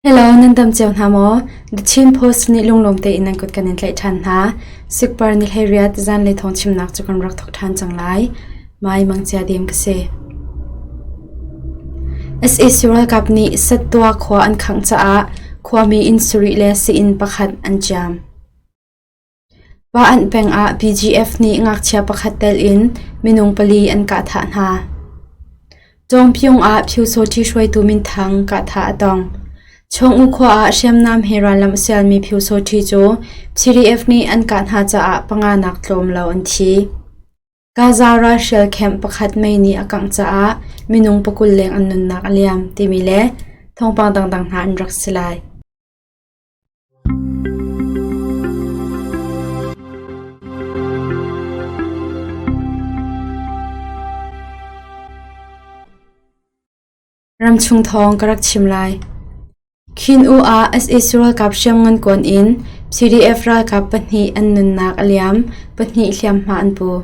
Hello, nan dam cio hna maw? The Chin Post nih lunglawm tein nan kut kan in tlaih ṭhan hna. Sikpar ni hleiriat zanlei thawng chimnak cu kan rak thawk ṭhan cang lai. Mai mangchia dem ka si. SAC ralkap nih Sattua khua an khangh caah khuami inn sarih le sii-inn pakhat an ciam. Pa-anh peng ah BGF nih ngakchia pakhat tel in minung pali an kahthah hna. Cawngpyung ah Pyusawṭi hruaitu minthang kahthah a tong. Chawng-u khua ah hriamnam he rallam a sialmi Pyusawṭi cu PDF nih an kah hna caah panganak tlawm lo an thi. Gaza ralhrial camp pakhat mei nih a kangh caah minung pakul leng an nunnak a liam timi le thawngpang dangdang hna an rak si lai. Ramchung thawng ka rak chim lai. Khin U ah sac ralkap hriamngan kawn in PDF ralkap pahnih an nunnak a liam, pahnih hliamhma an pu.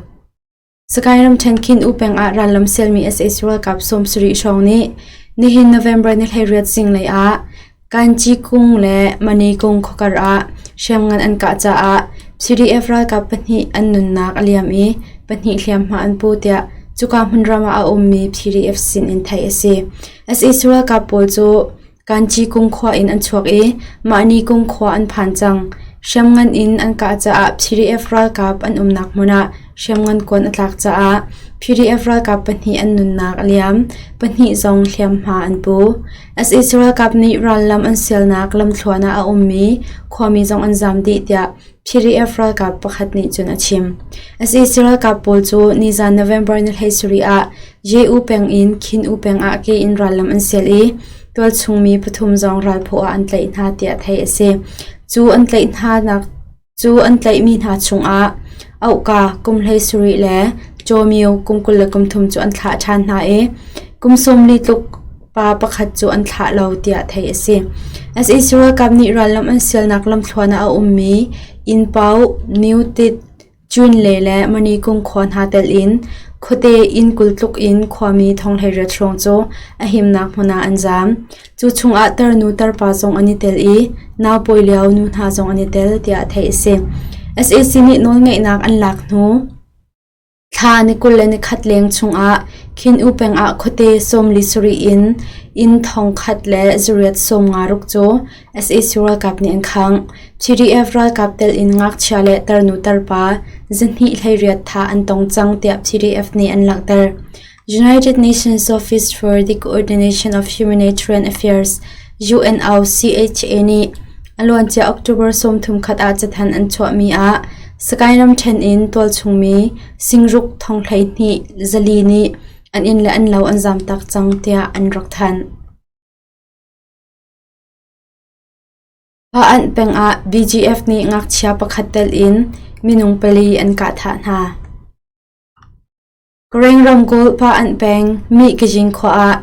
Sagaing ramṭhen Khin U peng ah rallam sialmi sac ralkap 70 hrawng nih nihin November ni 18 zinglei ah Kanci kung le Mani kung khuakar ah hriamngan an kah caah PDF ralkap pahnih an nunnak a liam i pahnih hliamhma an pu tiah cuka hmunram ah a ummi PDF sin in theih a si. Sac ralkap pawl cu Kanci kung khua in an chuak i mahni kung khua an phan cang. Hriamngan in an kah caah PDF ralkap an umnak hmun ah hriamngan kuan a tlak caah PDF ralkap pahnih an nunnak a liam, pahnih zong hliamhma an pu. Sac ralkap nih rallam an sialnak lamthluan ah a ummi khuami zong an zaam dih tiah PDF ralkap pakhat nih cun a chim. Sac ralkap pawl cu nizan November ni 17 ah Ye-U peng in Khin-U peng ah ke in rallam an sial i tualchung mi pathum zong ralphaw ah an tlaih hna tiah theih a si. Cu an tlaih hna nak cu an tlaihmi hna chungah Auhka kum 17 le Cawmio kum 23 cu an thlah ṭhan hna i kum 40 tluk pa pakhat cu an thlah lo tiah theih a si. Sac ralkap nih rallam an sialnak lamthluan ah a ummi Innpau, Myotit, Cunle le Manikung khua hna telh in khuate inn 20 tluk in khuami thonghleiriat hrawng cu a himnak hmun ah an zaam. Cu chungah tarnu tarpa zong an i tel i naupawi lio nu hna zong an i tel tiah theih a si. Sac nih nawlngeihnak an lak hnu Thla ni 21 leng chungah Khin U peng ah khuate 47 in inn thongkhat le zariat 56 cu sac ralkap nih an khangh. PDF ralkap telh in ngakchia le tarnu tarpa zahnih hleiriat thah an tong cang tiah PDF nih an langhter. United Nations Office for the Coordination of Humanitarian Affairs UNOCHA nih a luancia October 30 khat ah cathanh an chuahmi ah Sagaing ramṭhen in tualchungmi singruk thong 12 zali nih an inn le an lo an zamtak cang tiah an rak thanh. Hpa-anh peng ah BGF nih ngakchia pakhat telh in minung pali an kahthah hna. Karen ramkulh Pa-anh peng Mihkajing khua ah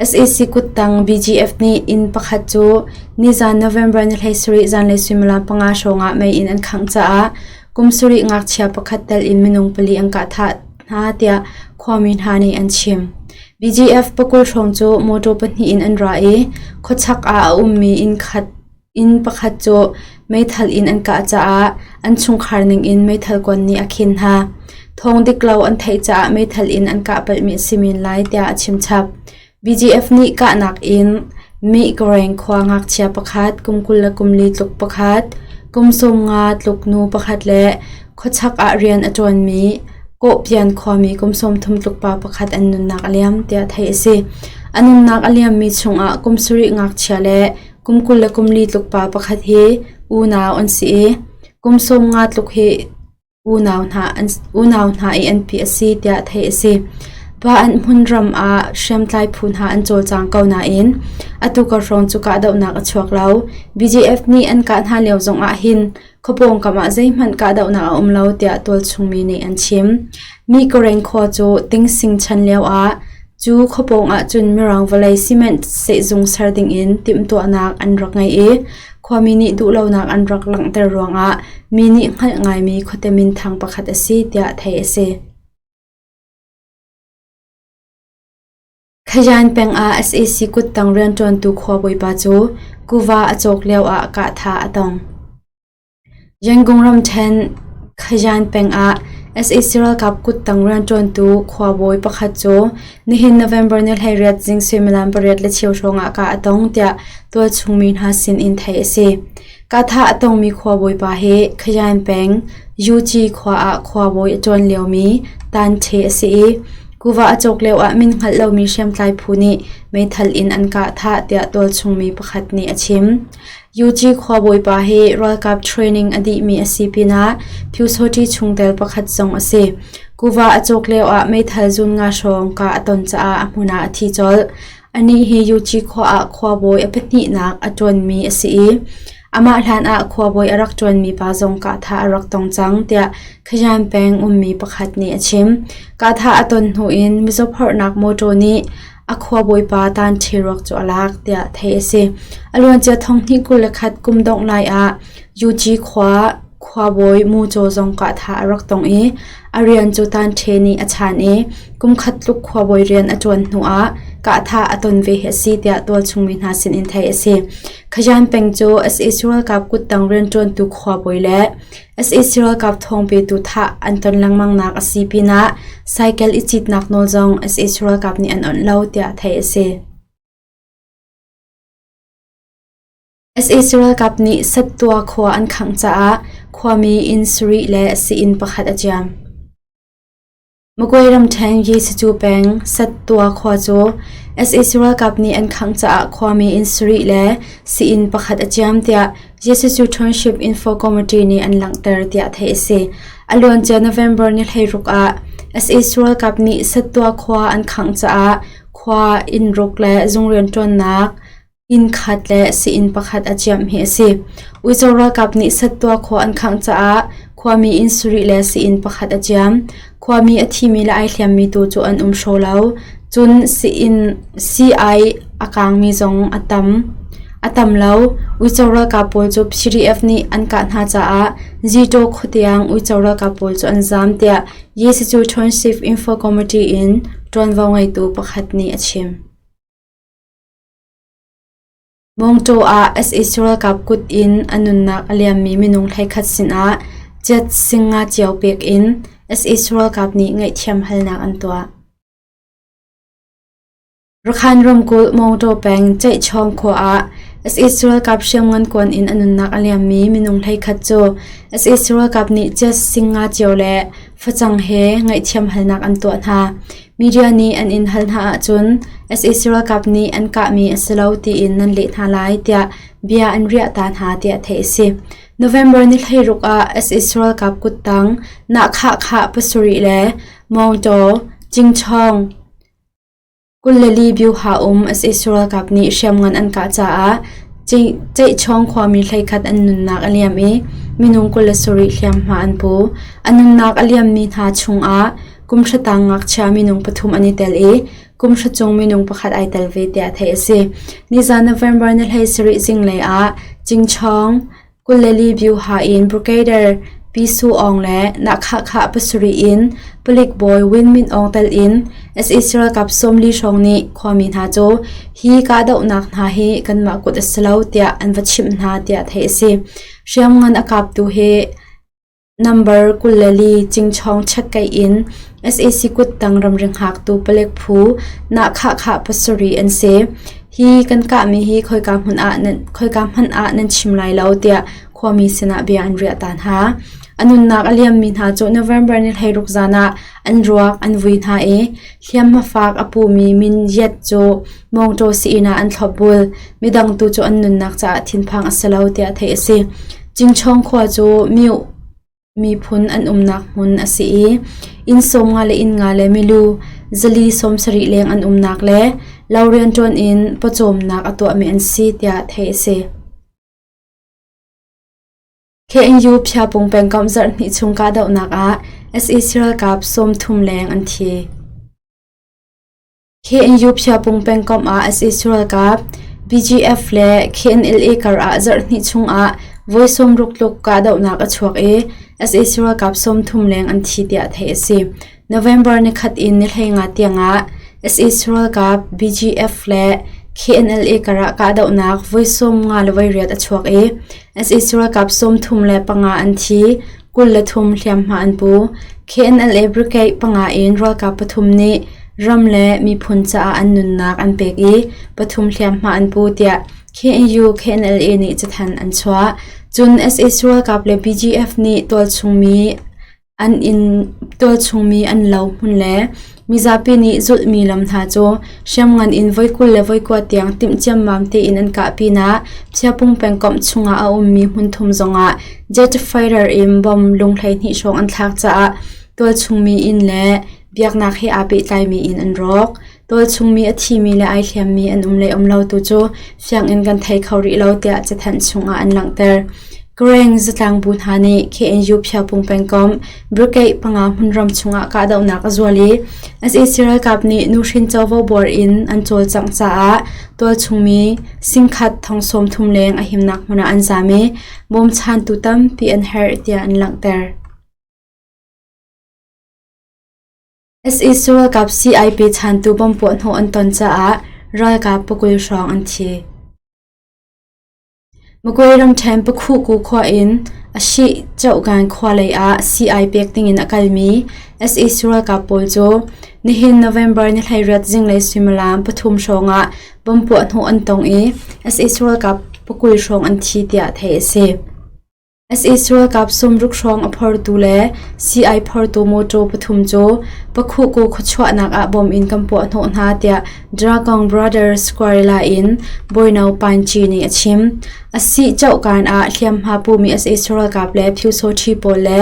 sac kuttang BGF nih inn pakhat cu nizan November ni 17 zanlei suimilam panga hrawng ah mei in an khangh caah kum sarih ngakchia pakhat tel in minung pali an kahthah hna tiah khuami hna nih an chim. BGF pakul hrawng cu motor pahnih in an ra i khuachak ah a ummi inn khat Inn pakhat cu meithal in an kah caah an chungkhar ningin meithal kuan nih a khin hna. Thawng dik lo an theih caah meithal in an kah palhmi a si men lai tiah a chimchap. BGF nih kahnak in Mihkareng khua ngakchia pakhat, kum 24 tluk pakhat, kum 50 tluk nu pakhat le khuachak ah rian a ṭuanmi Kawhpian khuami kum 30 tluk pa pakhat an nunnak a liam tiah theih a si. A nunnak a liammi chungah kum sarih ngakchia le Kum 24 tluk pa pakhat hi unau an si i kum 50 tluk hi unau hna i an pi a si tiah theih a si. Pa an hmunram ah hriamtlai phu hna an cawlcang ko nain atu ka hrawng cu kahdohnak a chuak lo. BGF nih an kah hna lio zong ah hin khuapawngkam ah zeihmanh kahdohnak a um lo tiah tualchungmi nih an chim. Mi Karen khua cu Tingsing chan lio ah Cu khuapawng ahcun Mirang vawlei cement sehzung ser dingin timhtuahnak an rak ngei i khuami nih duhlonak an rak langhter ruangah mi nih hngalh ngaimi khuate minthang pakhat a si tiah theih a si. Khayan peng ah sac kuttang rianṭuantu khuabawipa cu. kuva a cawk lioah kahthah a tong. Yangon ramṭhen Khayan peng ah sac ralkap kuttang rianṭuantu khuabawi pakhat cu nihin November ni 18 zing suimilam 8:15 hrawng ah kah a tong tiah tualchung mi hna sin in theih a si. Kahthah a tongmi khuabawi pa hi Khayan peng Yuci khua ah khuabawi a ṭuan liomi Tan Ṭhe a si i kuva a cawk lioah min hngalh lomi hriamtlai phu nih meithal in an kah thah tiah tualchung mi pakhat nih a chim. UG khuabawipa hi ralkap training a dihmi a si pinah Pyusawṭi chungtel pakhat zong a si. Kuva a cawk lioah meithal zun nga hrawng kah a ton caah a hmun ah a thi colh. Anih hi UG khua ah khuabawi a pahnihnak a ṭuanmi a si i amah hlan ah khuabawi a rak ṭuanmi pa zong kahthah a rak tong cang tiah Khayan peng ummi pakhat nih a chim. Kahthah a ton hnu in mizaw phorhnak mawṭaw nih a khuabawipa Tan Ṭhe ruak cu a lak tiah theih a si. A luancia thonghnih 21 kum dongh lai ah UG khua khuabawi Mu Caw zong kahthah a rak tong i a rian cu Tan Ṭhe nih a chaan i kum khat tluk khuabawi rian a ṭuan hnuah kahthah a ton ve hi a si tiah tualchung mi hna sinin theih a si. Khayan peng cu sac ralkap kuttang rianṭuantu khuabawi le Sac ralkap thawng petu thah an ton lengmangnak a si pinah cycle i citnak nawl zong sac ralkap nih an onh lo tiah theih a si. Sac ralkap nih Sattua khua an khangh caah khuami inn sarih le sii-inn pakhat a ciam. Magway ramṭhen Yesacu peng Sattua khua cu sac ralkap nih an khangh caah khuami inn sarih le sii-inn pakhat a ciam tiah Yesacu Township Info Committee nih an langhter tiah theih a si. A luancia November ni 16 ah sac ralkap nih Sattua khua an khangh caah khua innruk le zung rianṭuannak Inn khat le sii-inn pakhat a ciamh hi a si. Uico ralkap nih Sattua khua an khangh caah khuami inn sarih le sii-inn pakhat a ciam. Khuami a thimi le ai hliammi tu cu an um hraw lo. Cun sii-inn sii-ai a kaangmi zong a tam. A tam lo. Uico ralkap pawl cu PDF nih an kah hna caah Zitaw khuatiang uico ralkap pawl cu an zaam tiah Yesacu Township Info Committee in ṭuanvo ngeitu pakhat nih a chim. Mawngtaw ah sac ralkap kut in a nunnak a liammi minung 11 sinah jet singa cio pek in sac ralkap nih ngaihthiam halnak an tuah. Rakhine ramkulh Mawngtaw peng Ceihchawng khua ah sac ralkap hriamngan kuan in a nunnak a liammi minung 11 cu sac ralkap nih jet singa cio le facang he ngaihthiam halnak an tuah hna. Media nih an in hal hna ahcun sac ralkap nih an kahmi a si lo tiin nan leh hna lai tiah bia an riah ta hna tiah theih a si. November ni 16 ah sac ralkap kuttang Nahkhahkhah pasarih le Mawngtaw, Cingchawng, 24 Byuha um sac ralkap nih hriamngan an kah caah Ceihchawng khuami 11 an nunnak a liam i minung 27 hliamhma an pu. A nunnak a liammi hna chungah kum hra tang ngakchia minung pathum an i tel i kum hra cung minung pakhat ai tel ve tiah theih a si. Nizan November ni 17 zinglei ah Cingchawng 24 Byuha in Brigadier Pi Su Aung le Nahkhahkhah pasarih in palik bawi Win Min Aung tel in sac ralkap 40 hrawng nih khuami hna cu hi kahdohnak hna hi kanmah kut a si lo tiah an va chimh hna tiah theih a si. Hriamngan a kaptu hi Number 24 Cingchawng chekkeih in sac kuttang ramri hngaktu palek phu Nahkhahkhah pasarih an si. Hi kan kahmi hi khoika hmanh ah nan chim lai lo tiah khuami sinah bia an riah ta hna. A nunnak a liammi hna cu November ni 16 zan ah an ruak an vui hna i hliamhma fak a pumi Min Yet cu Mawngtaw sii-inn ah an thlopbul. Midang tu cu an nunnak caah thinphang a si lo tiah theih a si. Cingchawng khua cu Mioh miphun an umnak hmun a si i inn 50 le inn nga le milu zali 70 leng an umnak le lo rianṭuan in pawcawmnak a tuahmi an si tiah theih a si. KNU Phiapung pengkomh zarhhnih chung kahdohnak ah sac ralkap 30 leng an thi. KNU Phiapung pengkomh ah sac ralkap BGF le KNLA kar ah zarhhnih chung ah voi 60 tluk kahdohnak a chuak i sac ralkap 30 leng an thi tiah theih a si. November nikhat in ni 15 tiang ah sac ralkap BGF le KNLA karah kahdohnak voi 58 a chuak i sac ralkap 35 an thi, 23 hliamhma an pu. KNLA Brigade panga in ralkap pathum nih ram le miphun caah an nunnak an pek i pathum hliamhma an pu tiah KNU KNLA nih cathanh an chuah. Cun sac ralkap le BGF nih tualchungmi An inn tualchungmi an lo hmun le mizapi nih zulhmi lam hna cu hriamngan in voi 20 le voi 20 tiang timh ciammam tein an kah pinah Phiapung pengkomh chungah a ummi hmunthum zongah jet fighter in bomb lung 12 hrawng an thlak caah tualchungmi inn le biaknak he aa pehtlaimi inn an rawk. Tualchungmi a thimi le ai hliammi an um le um lo tu cu fiang in kan thei kho rih lo tiah cathanh chungah an langhter. Karen zatlangbu hna nih KNU Phiapung pengkomh Brigade panga hmunram chungah kahdohnak a zual i sac ralkap nih nuhrin covo buar in an cawlcangh caah tualchungmi singkhat thong 30 leng a himnak hmun ah an zaam i bawmchantu tampi an herh tiah an langhter. Sac ralkap CIP chantu bomb puahhnawh an ton caah ralkap pakul hrawng an thi. Magway ramṭhen Pakhuku khua in Ashih Chohgan khua lei ah sii-ai pek dingin a kalmi sac ralkap pawl cu nihin November ni 18 zinglei suimilam pathum hrawng ah bomb puahhnawh an tong i sac ralkap pakul hrawng an thi tiah theih a si. Sac ralkap sawmruk hrawng a phortu le sii-ai phortu mawṭaw pathum cu Pakhuku khuachuahnak ah bom in kan puahhnawh hna tiah Dragon Brothers Guerrilla in Bawino Paing Ci nih a chim. A sih chohkaan ah hliamhma pumi sac ralkap le Pyusawṭhi pawl le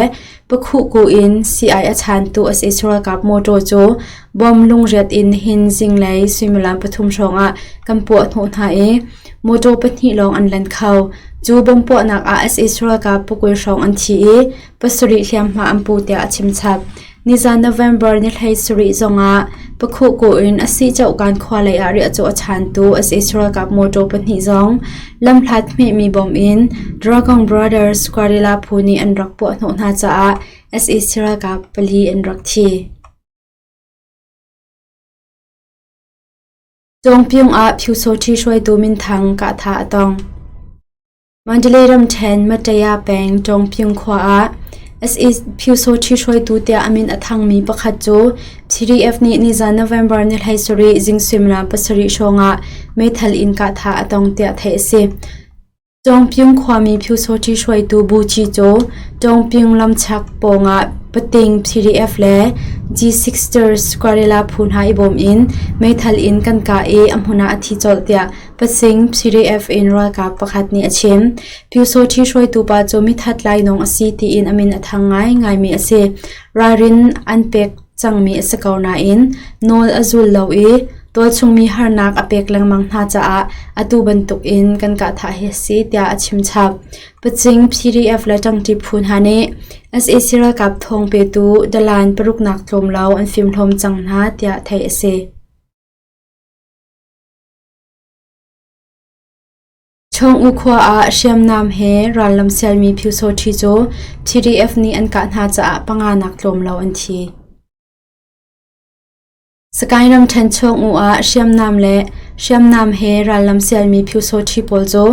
Pakhuku in sii-ai a chaantu sac ralkap mawṭaw cu bom lungriat in nihin zinglei suimilam pathum hrawng ah kan puahhnawh hna i mawṭaw pahnih lawng an lan kho. Cu bomb puahnak ah sac ralkap pakul hrawng an thi i pasarih hliamhma an pu tiah a chimchap. Nizan November ni 17 zongah Pakhuhku in a sihchohkan khua lei ah riahcaw a chaantu sac ralkap mawṭaw pahnih zong lamhlat hmehmi bomb in Dragon Brothers Guerrilla phu nih an rak puahhnawh hna caah sac ralkap pali an rak thi. Cawngpyung ah Pyusawṭhi hruaitu minthang kahthah a tong. Mandalay ramṭhen Mataya peng Cawngpyung khua ah sac Pyusawṭhi hruaitu tiah a min a thangmi pakhat cu PDF nih nizan November ni 17 zing suimilam pasarih hrawngah meithal in kahthah a tong tiah theih a si. Cawngpyung khuami Pyusawṭhi hruaitu Bu Ci cu Cawngpyung lamchak pawngah Pating PDF le G-Sixters guerrilla phu hna i bawm in meithal in kan kah i a hmun ah a thi colh tiah Pasing PDF in ralkap pakhat nih a chim. Pyusawṭhi hruaitu pa cu mithat lainawng a si tiin a min a thang ngaingaimi a si. Ralrin an pek cangmi a si ko nain nawl a zul lo i tualchungmi harnak a pek lengmang hna caah atu bantukin kan kahthah hi a si tiah a chimchap. Pacing PDF le ṭangṭi phu hna nih sac ralkap thawng petu dalan paruknak tlawm lo an fimhlawm cang hna tiah theih a si. Chawng-U khua ah hriamnam he rallam sialmi Pyusawṭhi cu PDF nih an kah hna caah panganak tlawm lo an thi. Sakae ramṭhen Chawng-U ah hriamnam le hriamnam he rallam sialmi Pyusawṭhi pawl cu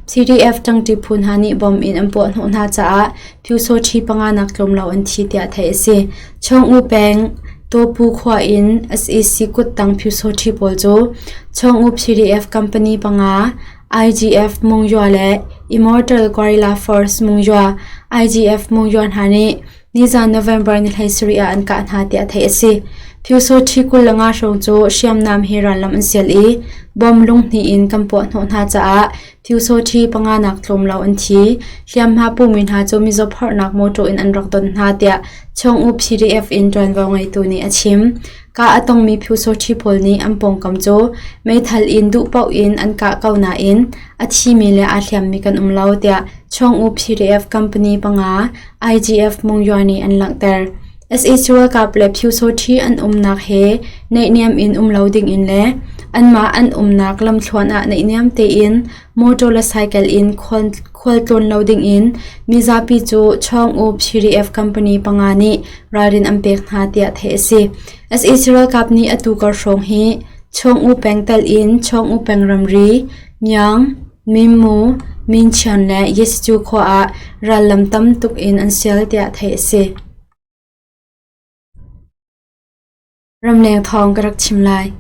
PDF ṭangṭi phu hna nih bom in an puahhnawh hna caah Pyusawṭhi panganak tlawm lo an thi tiah theih a si. Chawng-U peng Tawpu khua in sac kuttang Pyusawṭhi pawl cu Chawng-U PDF company panga IGF Mungzua le Immortal Guerrilla Force Mungzua IGF Mungzua hna nih nizan November ni 17 ah an kah hna tiah theih a si. Pyusawṭhi 25 hrawng cu hriamnam he rallam an sial i bom lunghnih in kan puahhnawh hna caah Pyusawṭhi panganak tlawm lo an thi. Hliamhma pumi hna cu mizaw phorhnak mawṭaw in an rak don hna tiah Chawng-U PDF in ṭuanvo ngeitu nih a chim. Kah a tongmi Pyusawṭhi pawl nih an pawngkam cu meithal in duh paoh in an kah ko nain a thimi le aa hliammi kan um lo tiah Chawng-U PDF company panga IGF Mungyua nih an langhter. Sac ralkap le Pyusawṭhi an umnak he naihniam in um lo dingin le anmah an umnak lamthluan ah naihniam tein motor le cycle in khualtlawn lo dingin mizapi cu Chawng-U PDF company panga nih ralrin an pek hna tiah theih a si. Sac ralkap nih atu kar hrawng hi. Chawng-U peng telh in Chawng-U peng ramri Myaung, Mimmu, Minchian le Yesicu khua ah rallam tam tuk in an sial tiah theih a si. Ramleng thawng ka rak chim lai.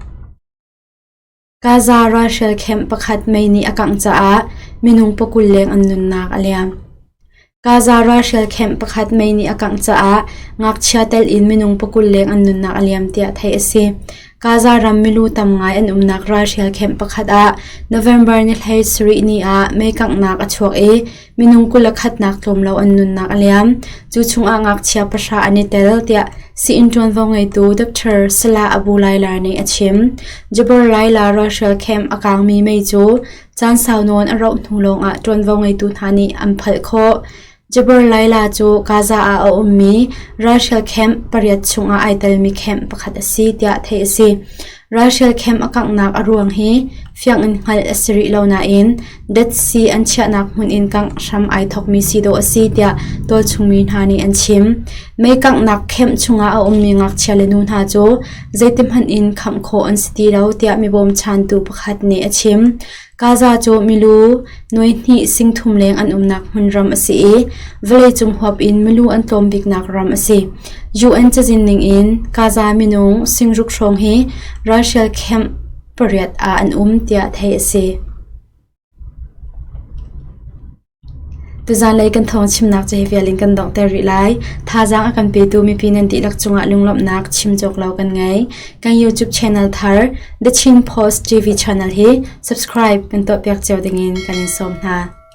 Gaza ralhrial camp pakhat mei nih a kangh caah minung pakul leng an nunnak a liam. Gaza ralhrial camp pakhat mei nih a kangh caah ngakchia tel in minung pakul leng an nunnak a liam tiah theih a si. Gaza ram milu tam ngai an umnak ralhrial camp pakhat ah November ni 17 ni ah mei kanghnak a chuak i minung 21 nak tlawm lo an nunnak a liam. Cu chungah ngakchia pahra an i tel tiah sii-inn ṭuanvo ngeitu Dr. Salah Abu Laila nih a chim. Jabbar Laila ralhrial camp a kaangmi mei cu caan sau nawn a rauh hnu lawngah ṭuanvo ngeitu hna nih an phalh khawh. Jabbar Laila cu Gaza ah a ummi ralhrial camp pariat chungah ai telmi camp pakhat a si tiah theih a si. Ralhrial camp a kanghnak a ruang hi fiang in hngalh a si rih lo nain datsi an chiahnak hmun in kangh hram ai thawkmi si dawh a si tiah tualchungmi hna nih an chim. Mei kanghnak camp chungah a ummi ngakchia le nu hna cu zeitihmanh in khamh khawh an si ti lo tiah mi bawmchantu pakhat nih a chim. Gaza cu milu nuai hnih 3000 leng an umnak hmunram a si i vawleicung huap in milu an tlawm biknak ram a si. UN cazin ning in Gaza minung 6,000 hrawng hi ralhrial camp pariat ah an um tiah theih a si. Tuzanlei kan thawng chimnak cu hi vial in kan donghter rih lai. Thazaang a kan petu mipi nan dihlak cungah lunglawmhnak chim cawk lo kan ngei. Kan YouTube channel thar The Chin Post TV channel hi subscribe kan tuahpiak cio dingin kan in sawm hna.